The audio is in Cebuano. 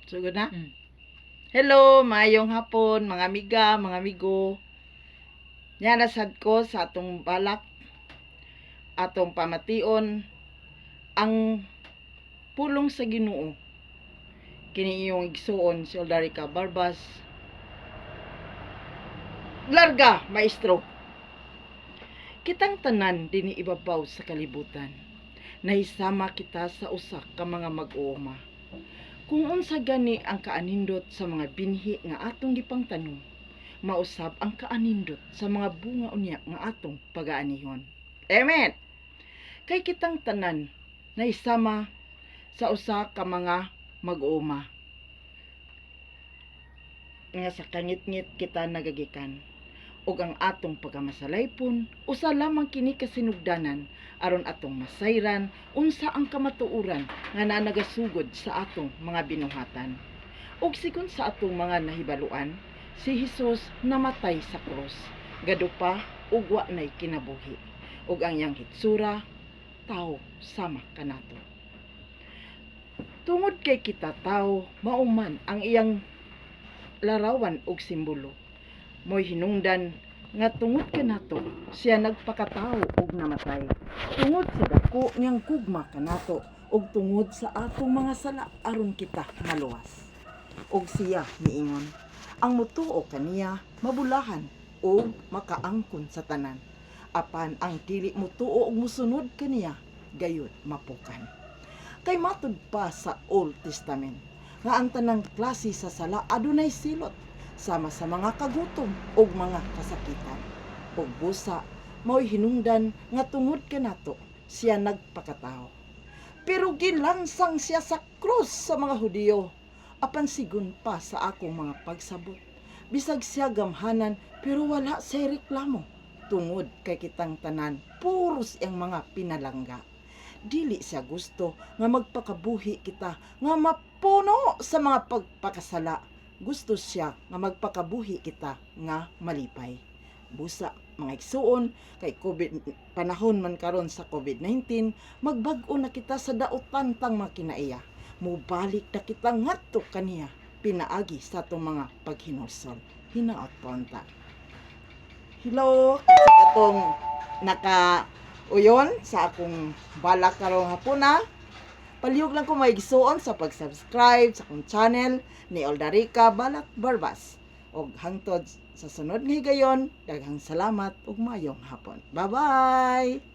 Sugod na? Mm. Hello, maayong hapon, mga amiga, mga amigo. Nya nasad ko sa atong balak, atong pamation ang pulong sa Ginoo. Kini iyong igsuon si Oldarica Barbas. Larga, maestro. Kitang tanan dinhi ibabaw sa kalibutan. Nahisama kita sa usa ka mga mag-uuma. Kung unsa gani ang kaanindot sa mga binhi nga atong gipangtanom, mausab ang kaanindot sa mga bunga unya nga atong pagaanihon. Amen. Kay kitang tanan nahisama sa usa ka mga mag-uuma nga sa kangitngit kita nagagikan, ug ang atong pagkamasalaypon usa lamang kini ka sinugdanan aron atong masayran unsa ang kamatuoran nga naa nagasugod sa atong mga binuhatan. Ug sigon sa atong mga nahibaluan, si Hesus namatay sa krus, gadupa ug wa nay kinabuhi, ug ang iyang hitsura tawo sama kanato. Tungod kay kita tawo, mao man ang iyang larawan ug simbolo. Mo'y hinungdan nga tungod kanato siya nagpakatawo ug namatay. Tungod sa dako niyang gugma kanato ug tungod sa atong mga sala aron kita maluwas. Ug siya miingon, ang mutuo kaniya mabulahan ug makaangkon sa tanan. Apan ang dili mutuo ug musunod kaniya gayud mapukan. Kay matud pa sa Old Testament nga ang tanang klase sa sala adunay silot, sama sa mga kagutom ug mga kasakitan. Ug busa mao'y hinungdan nga tungod kanato siya nagpakatao. Pero gilansang siya sa krus sa mga Hudiyo. Apan sigon pa sa akong mga pagsabot, bisag siya gamhanan, pero wala siya reklamo. Tungod kay kitang tanan puros iyang mga pinalangga. Dili siya gusto nga magpakabuhi kita nga mapuno sa mga pagpakasala. Gusto siya nga magpakabuhi kita nga malipay. Busa, mga igsuon, kay COVID panahon man karon sa COVID-19, magbag-o na kita sa dautan tang mga kinaiya. Mubalik na kita ngadto kaniya pinaagi sa atong mga paghinulsol. Hinaot pa unta. Hello, sa atong naka uyon sa akong balak karong hapuna. Palihog lang ko, mga igsuon, sa pag-subscribe sa akong channel ni Oldarica Balak Barbas. Og hangtod sa sunod nga higayon, daghang salamat ug maayong hapon. Bye-bye!